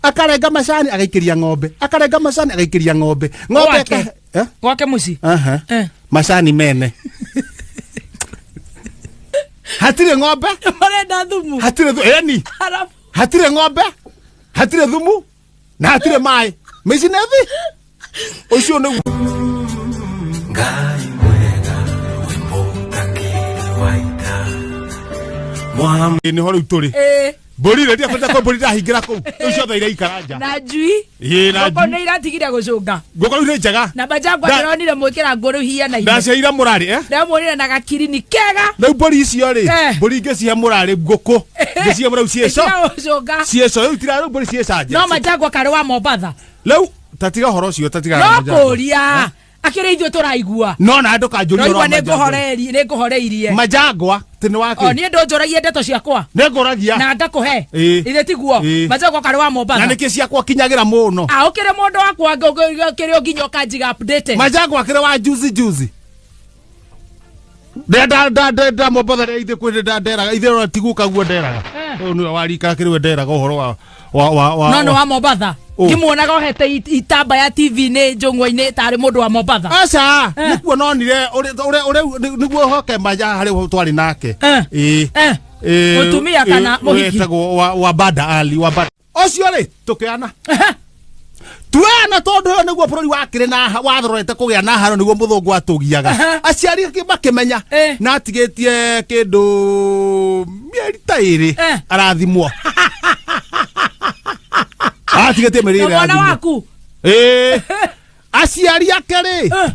Akarenga macani agaikiria ng'ombe, akarenga macani agaikiria ng'ombe, ng'ombe. Gwake? Eh? Gwake mũciĩ? Aha. Eh. Macani mene hatirĩ ng'ombe. Marenda thumu. Hatirĩ eni. Arabu. Hatirĩ ng'ombe, hatirĩ thumu na hatirĩ maĩ mĩcinethi ũcio nĩguo. Ngai mwega wĩ mũtangĩri wa ita Mwam Nĩho rĩu tũrĩ. Ĩĩ. Mbũri rĩ ndiakwenda kũ mbũri ndahingĩra kũu rĩu ciothe iraikara nja. Na njui. Ĩĩ, na ngũkũ njui. nĩ iratigire gũcũnga. Ngũkũ rĩu nĩ njega. Na majangwa ndĩronire mwĩkĩra ngũ rĩu hianaine. Ndaciheire mũrarĩ, eh? Ndamwonire na gakirini kega. Rĩu mbũri icio rĩ, Eh. mbũri ngĩcihe mũrarĩ, ngũkũ ngĩcihe mũrarĩ ciĩco. Ĩtiga gũcũnga. Ciĩco rĩu tira rĩu mbũri ciĩcanja. No majangwa karĩ wa Mombatha? Rĩu tatiga ũhoro ũcio, tatiga. No kũria akĩrĩ ithuĩ tũraigua. No na ndũkanjũrie ũhoro Noigua wa nĩ majangwa. ngũhoreirie, nĩ ngũhoreirie. Majangwa tĩ nĩ O wakĩ? niĩ ndũnjũragie ndeto ciakwa. Nĩ ngũragia. Na ngakũhe. Ĩĩ. Ithe tiguo? Ĩĩ. Majangwa karĩ wa Na Mombatha? nĩkĩ ciakwa kinyagĩra mũno? Ah, ũkĩrĩ mũndũ wakwa kĩrĩ o nginya ũkanjiga updated. Majangwa akĩrĩ wa juzi juzi nda Mombatha rĩa ithe kwĩ nderaga ithe ona tiguka guo nderaga. Eh. Ũyũ nĩwe warika kĩrĩ we nderaga ũhoro wa No nĩ wa Mombatha? Ũ. Ngĩmuonaga ohete itambaya TV-inĩ njũng'wa-inĩ tarĩ mũndũ wa Mombatha. Aca. Eh. Nĩkuo nonire ũrĩa nĩguo hoke maja harĩ twarĩ nake. Eh. Ĩĩ. Eh. Ĩĩ, Mũtumia kana ĩĩ, mũhiki? wetagwo wa Bada Ali wa Bada ũcio rĩ tũkĩana tuana tondũ ũyũ nĩguo bũrũri wakĩrĩ na wathorete kũgĩa na haro nĩguo mũthũngũ atũgiaga. Aha. Aciari ake makĩmenya Eh. na atigĩtie kĩndũ mĩeri ta 2 Eh. arathimwo, atigĩtie mĩeri Na 2 mwana arathimwo. waku? Ĩĩ. Aciari ake rĩ Eh.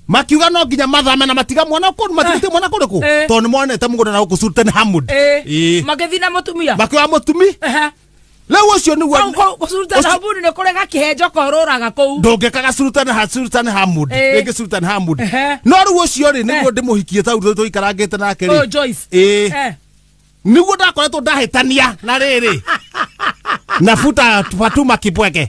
makiuga no nginya mathame na matiga mwana kũndũ matigĩtie mwana kũrĩkũ Eh. tondũ nĩmonete mũgũnda na gũkũ Sultan Hamud. Ĩĩ. Ĩĩ. Magĩthiĩ na mũtumia. Makĩoya mũtumi. Ehe. Rĩu ũcio nĩguo. Kũu Sultan Hamud nĩ kũrĩ gakĩhenjo korũraga kũu. Ndũngĩkaga Sultan ha Sultan Hamud. Ĩĩ. Rĩngĩ Sultan Hamud. Ehe. No rĩu ũcio rĩ nĩguo Eh. ndĩmũhikie tau tũikarangĩte nake Ũyũ rĩ. Joyce? Ĩĩ. Eh. Nĩguo ndakoretwo ndahĩtania na rĩrĩ na futa Fatuma Kibweke,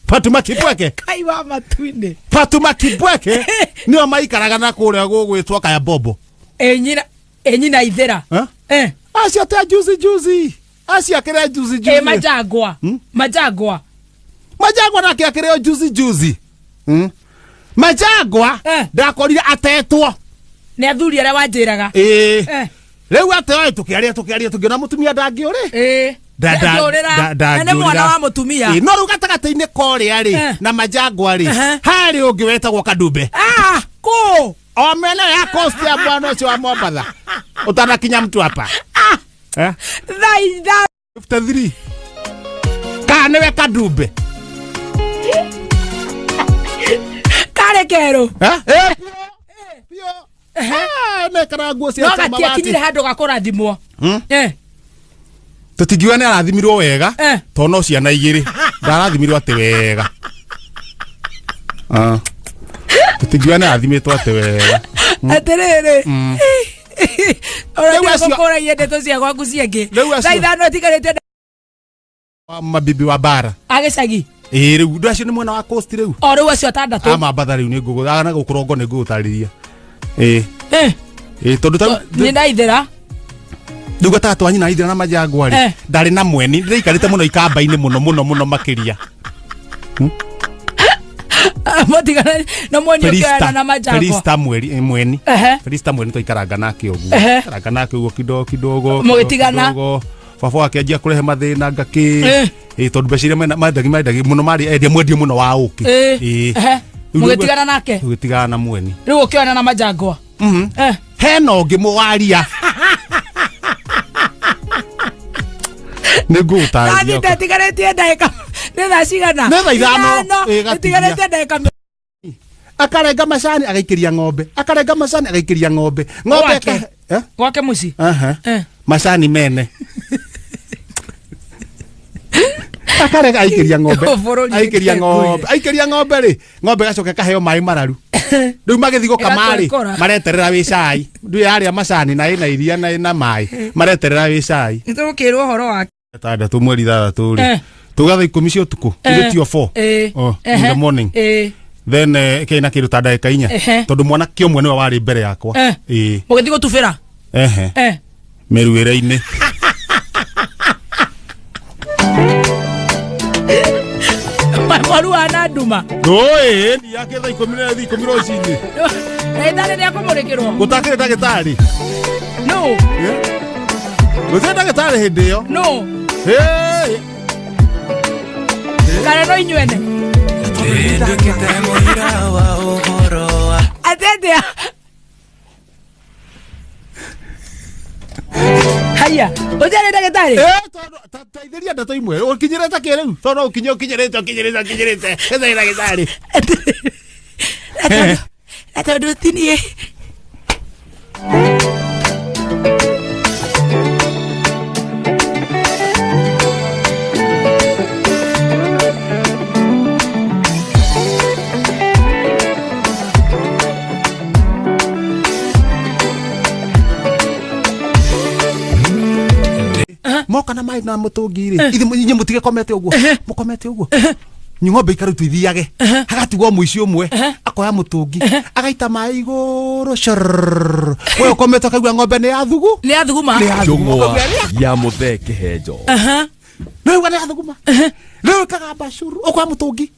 Fatuma Kibweke. Kai wa matu-inĩ. Fatuma Kibweke nĩo maikaraga na kũrĩa gũgwĩtwo Kaya Bobo. Ĩ nyina, ĩ nyina ithĩra. Eh? Eh. Acio ta juzi juzi acio akĩrĩa juzi Ĩ juzi. majangwa? Majangwa? Majangwa nake akĩrĩ o juzi juzi. Majangwa Eh. ndakorire atetwo. Nĩ athuri arĩa wanjĩraga. Ĩĩ. Eh. Rĩu atĩ tũkĩaria tũkĩaria tũngĩona mũtumia ndangĩũrĩ. Ĩĩ. Ndangĩũrĩra. Na nĩ mwana wa mũtumia. Ĩĩ, no rĩu gatagatĩ-inĩ korĩa rĩ Eh. na majangwa rĩ Ehe. harĩ ũngĩ wetagwo Kadumbe. Ah, kũ? O mena ya coast ya mwana ũcio wa Mombatha ũtanakinya mtu hapa. Eh? Thaa itha 53 kana nĩwe Kadumbe? Karĩ kerũ. Eh? Eh, biũ. Ah, nekara nguo cia No gatiakinyire handũ gakũrathimwo. Eh. Tũtingiuga nĩ arathimirwo wega Eh. tondũ no ciana 2 ndarathimirwo atĩ wega. Ah. Tũtingiuga nĩ arathimĩtwo atĩ wega. Atĩrĩrĩ, ona Rĩu acio- ndigũkũragia ndeto cia gwaku ciangĩ. Rĩu acio- Thaa 5 itigarĩte. Mabibi wa bara. Agĩcagi. Ĩĩ, rĩu ndũ acio nĩ mwena wa coast rĩu. O rĩu acio atandatũ. Amambatha rĩu nĩ ngũgũ na gũkũrongo nĩ ngũgũtarĩria, ĩĩ. Eh. Ĩĩ, tondũ ta Nĩ ndaithĩra. Rĩu gatagatĩ wa nyina ithira na majangwa rĩ Eh. ndarĩ na mweni ndĩraikarĩte mũno ikamba-inĩ mũno mũno mũno makĩria. Mũtigana na mweni ũkĩoyana na majangwa. Felista mweri eh, mweni. Ehe. Felista mweni tũikaranga nake ũguo. Ehe. Ikaranga nake ũguo kidogo kidogo. Mũgĩtigana. Kidogo. Baba wake anjia kũrehe mathĩna ngakĩ. Eh. Ĩ tondũ mbeca iria mendagi mũno marĩ endia mwendia mũno wa ũkĩ. Ĩ. Ĩ. Ehe. Rĩu Mũgĩtigana nake? Tũgĩtigana na mweni. Rĩu ũkĩoyana na majangwa. Eh. Hena ũngĩ mũwaria nĩ ngũgũtarĩria. Thathi itigarĩtie ndagĩka nĩ thaa cigana? Nĩ thaa 5. Ĩ, gatigia. Itigarĩtie ndagĩka Akarenga macani agaikiria ng'ombe, akarenga macani agaikiria ng'ombe, ng'ombe. Gwake? Eh? Gwake mũciĩ? Aha. Eh. Macani mene akarega aikiria ng'ombe. Bũrũri Aikiria nĩ ng'ombe, aikiria ng'ombe rĩ, ng'ombe gacoka kaheo maĩ mararu. Rĩu magĩthiĩ gũkama rĩ Ĩgatwekora. mareterera wĩ cai ndu yarĩa macani na ĩna iria na ĩna maĩ mareterera wĩ cai. Nĩ tũgũkĩrwo ũhoro wake. 6 mweri 6 rĩ Eh. tuga thaa 10 cia ũtukũ Eh. ithe tio 4. Ĩ. Oh, in Ehe. the morning. Ĩ. Then kĩna kĩndũ ta ndagĩka 4 Ehe. tondũ mwanake ũmwe nĩwe warĩ mbere yakwa. Eh. Ĩĩ. Mũgĩthiĩ gũtubĩra. Ehe. Eh. Mĩruĩre-inĩ. Mwaru wa na nduma. Oi, ni yake thaa ikũmi na 10 rũcinĩ. Ndagĩtarĩ nĩ akũmũrĩkĩrwo. Gũtakĩrĩ ndagĩtarĩ. No. Eh? Gũtirĩ ndagĩtarĩ hĩndĩ ĩyo. No. Hey! Kana no inyuene. Nduĩkĩte mũira wa ũhoro wa Atĩ atĩa? Haya, ũtarĩ ndagĩtarĩ? Eh, tondũ teithĩria ndeto imwe ũkinyĩrĩte kĩ rĩu tondũ no ũkinye ũkinyĩrĩte ũkinyĩrĩte ũkinyĩrĩte ĩthe ndagĩtarĩ. Na tondũ ti niĩ. Moka na maĩ na mũtũngi rĩ, ithe inyuĩ mũtige komete ũguo, mũkomete ũguo, ng'ombe ikarutwo ithiage, hagatigwo mũici ũmwe akoya mũtũngi agaita maĩ igũrũ corr, we ũkomete ũkaigua ng'ombe nĩ ya thugu, Nĩ athuguma. nĩ ya thuguma. Njũng'wa Ũkaigua nĩ ya- ya Mũthee Kĩhenjo. rĩu nĩ ya thuguma, rĩu ĩkagamba curu, ũkoya mũtũngi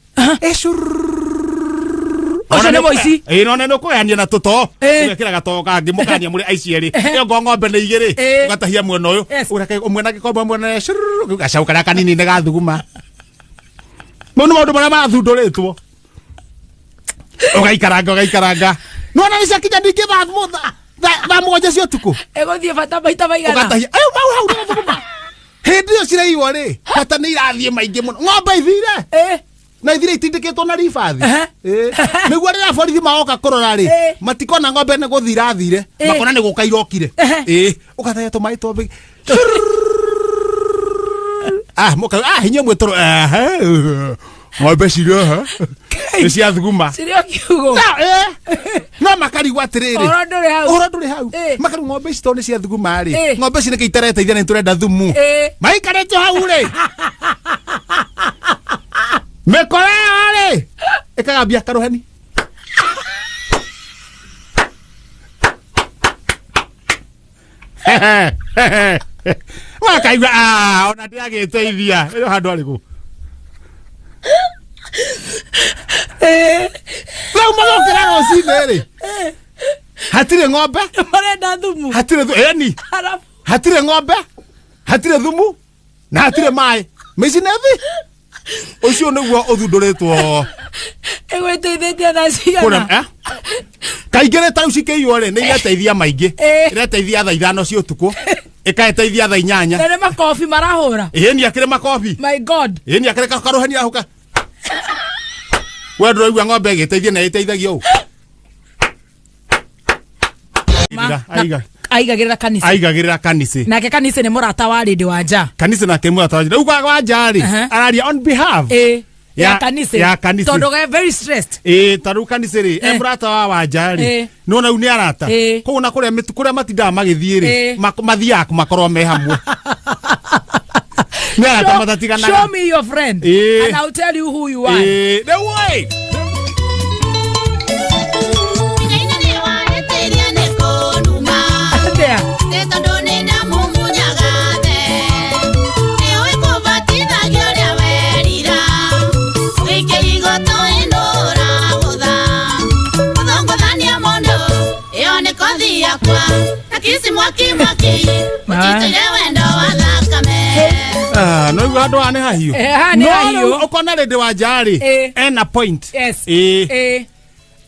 ĩ curu. Ũcio nĩ mũici. Ĩ nona nĩ ũkũgayania na tũtoo, Ĩ. ũgekĩra gatoo kangĩ mũkania mũrĩ aici erĩ, ĩyo ngo ng'ombe nĩ igĩrĩ, Ĩ. ũgatahia mwena ũyũ, Yes. ũreke ũmwe na gĩkombe ũmwe na curu, gacaũ karĩa kanini nĩ gathuguma. Mau nĩ maũndũ marĩa mathundũrĩtwo. Ũgaikaranga ũgaikaranga, nona nĩ ciakinya ningĩ thaa 7 cia ũtukũ, Ĩgũthiĩ bata maita maigana. ũgatahia ayo mau hau nĩ gathuguma. Hĩndĩ ĩyo ciraiywo rĩ, bata nĩ irathiĩ maingĩ mũno, ng'ombe ithire Ĩ. na ithire itindĩkĩtwo na ribathi. Ehe. Ĩ. Nĩguo rĩrĩa borithi magoka kũrora rĩ, Ĩ. matikona ng'ombe nĩ gũthi irathire, Ĩ. makona nĩ gũka irokire. Ehe. Ĩ, ũgatahia tũmaĩ twambe ah mũka ah inyuĩ mwĩtũrũ ehe, ng'ombe cirĩ ehe, nĩ cia thuguma. Cirĩ o kiugũ. Na, ĩ, no makarigwo atĩrĩrĩ, Ũhoro ndũrĩ hau. ũhoro ndũrĩ hau. Ĩ. Makarigwo ng'ombe ici tondũ nĩ cia thuguma rĩ, Ĩ. ng'ombe ici nĩkĩ itareteithia na nĩ tũrenda thumu, Ĩ. maikarĩte hau rĩ, mĩkora ĩyo rĩ ĩkagambia karũheni. Makaigua "Ah, ona ndĩragĩteithia ĩyo handũ arĩkũ." Ĩ. Rĩu magokĩra rũcinĩ rĩ, hatirĩ ng'ombe, Marenda thumu. hatirĩ ĩni, Arabu. hatirĩ ng'ombe, hatirĩ thumu na hatirĩ maĩ, mĩici nĩ thi. Ũcio nĩguo ũthundũrĩtwo. Ĩgwĩteithĩtie thaa Kũrĩa cigana? eh? Kaingĩ rĩ, tarĩu cikĩiywo rĩ, nĩ ireteithia maingĩ, Ĩ. ireteithia thaa 5 cia ũtukũ, ĩkaeteithia thaa 8. Na nĩ makobi marahũra. Ĩĩ nĩ akĩrĩ makobi. My God. Ĩĩ nĩ akĩrĩ karũheni ahũka. We ndũraigua ng'ombe ĩgĩteithia na ĩteithagia ũũ. Aiga. Aigagĩrĩra kanitha. Aigagĩrĩra kanitha. Nake kanitha nĩ mũrata wa rĩndĩ wa nja. Kanitha nake mũrata wa rĩu wa nja rĩ, Aha. araria on behalf Ĩ. Ya Ya- kanitha. ya kanitha. Tondũ ge very stressed. Ĩ ta rĩu kanitha rĩ, e Eh. mũrata wa wanja rĩ, Eh. nĩwona rĩu nĩ arata, Eh. koguo na kũrĩa kũrĩa matindaga magĩthiĩ rĩ, Eh. mathiaga makorwo me hamwe, nĩ arata matatiganaga. Show me your friend Ĩ. and I'll tell you who you are. Ĩ, rĩu ĩ. Atĩa? Ah, no igua handũ haha nĩ hahiũ. Eh, haha nĩ No hahiũ. rĩu ũkona rĩndĩ wa nja rĩ, Ĩ. ena point. Yes. Ĩ. Ĩ.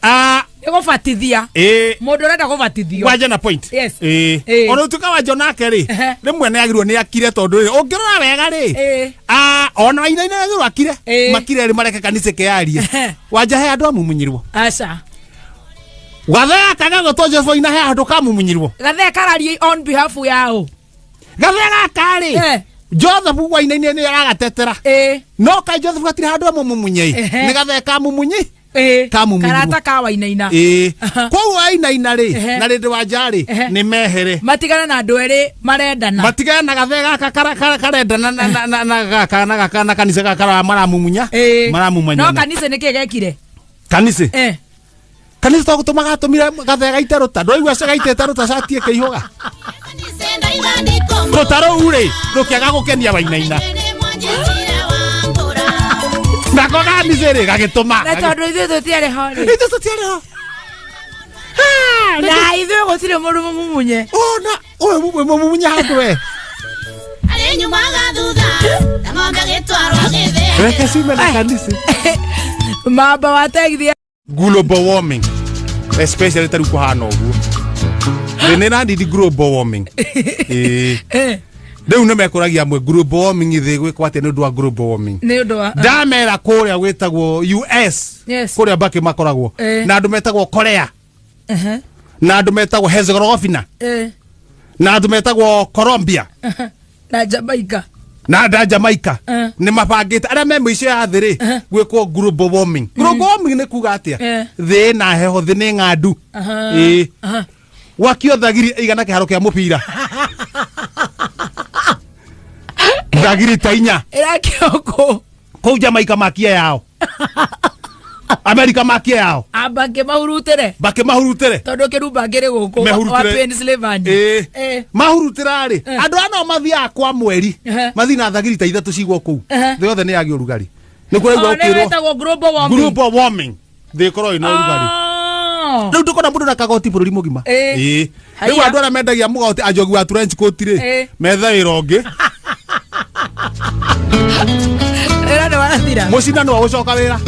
Ah, Nĩ gũbatithia. ĩ. Mũndũ ũrenda gũbatithio. Wanja na point. Yes. Ĩ. Ĩ. Ona ũtuĩka wanja onake rĩ, Ehe. rĩmwe nĩ agĩrĩirwo nĩ akire, tondũ rĩ, ũngĩrora wega rĩ, Ĩ. ah, ona wainaina nĩ agĩrĩirwo akire, Ĩ. makire rĩ, mareke kanitha ĩkeyarie. Ehe. Wanja he andũ amumunyirwo. Aca. Gathee kaga gũtwo Joseph Waina he handũ kamumunyirwo. Gathee kararie on behalf yao. Gathee gaka rĩ, Eh. Joseph Wainaina nĩ aragatetera, Ĩ. no kaĩ Joseph gatirĩ handũ amumunye, Ehe. nĩ gathee kamumunyi. Ĩ. Kamumunyirwo. Karata ka Wainaina. Ĩ, Aha. koguo Wainaina rĩ Ehe. na rĩndĩ wanja rĩ, Ehe. nĩ mehere, Matigane na andũ erĩ marendana. matigane na gathee gaka karendana na gaka na gaka na kanitha gaka maramumunya. Ĩ. No Maramumunyana. kanitha nĩkĩ gekire? Kanitha. Eh. Kanitha to gũtũma gatũmire gathee gaite rũta, ndũraigua gaitĩte rũta cati ĩkĩihũga rũta rũu rĩ, rũkĩaga gũkenia Wainaina, nako gaka Kanitha rĩ gagĩtũma. Na tondũ ithuĩ tũtiarĩ ho rĩ. Ithuĩ tũtiarĩ ho. Na ithuĩ gũtirĩ mũndũ mũmumunye. Ona ũyũ mũmumunye handũ we. Arĩnyumaga thutha ta ng'ombe gĩtwarwo gĩthĩnjwo. Reke ciume na kanitha. Mamba wa tegithi. Global warming, especially ta rĩu kũhana ũguo thĩ nĩ ĩrandindi global warming. Ĩĩ. Rĩu nĩ mekũragia amwe global warming, thĩ gwĩkwo atĩa nĩ ũndũ wa global warming? Nĩ ũndũ wa Ndamera kũrĩa gwĩtagwo US, kũrĩa mbakĩ makoragwo, na andũ metagwo Korea, na andũ metagwo Herzegovina, na andũ metagwo Colombia, na Jamaica. Na nda Jamaica. Nĩ mabangĩte arĩa me mĩico ya thĩ rĩ gwĩkwo global warming. Global warming nĩ kuga atĩa? Thĩ ĩna heho, thĩ nĩ ng'andu. Ĩĩ. Wakio thagiri igana kĩharo kĩa mũbira, thagiri ta inya. Ĩrakio kũ? Kũu Jamaica makie yao, Amerika makie yao. Amba ngĩmahurutĩre. Bakĩmahurutĩre. Tondũ kĩrumba ngĩrĩ gũkũ wa Mehurutĩre. Pennsylvania. Ĩĩ. Mahurutĩra rĩ, andũ aya no mathiaga kwa mweri, mathiĩ na thagiri ta ithatũ cigwo kũu. Thĩ yothe nĩ yagĩa ũrugarĩ, nĩ kũraigua Oh, nĩ ũkĩrwo wĩtagwo global warming. Global warming, thĩ ĩkorwo ĩna ũrugarĩ. Rĩu ndũkona mũndũ na kagoti bũrũri mũgima. Ĩĩ. Ĩĩ. Haiya. Rĩu andũ arĩa mendagia mũgoti, anjogu wa trench coat rĩ, methe wĩra ũngĩ. Wĩra nĩ wathira. Mũcinano wa gũcoka wĩra.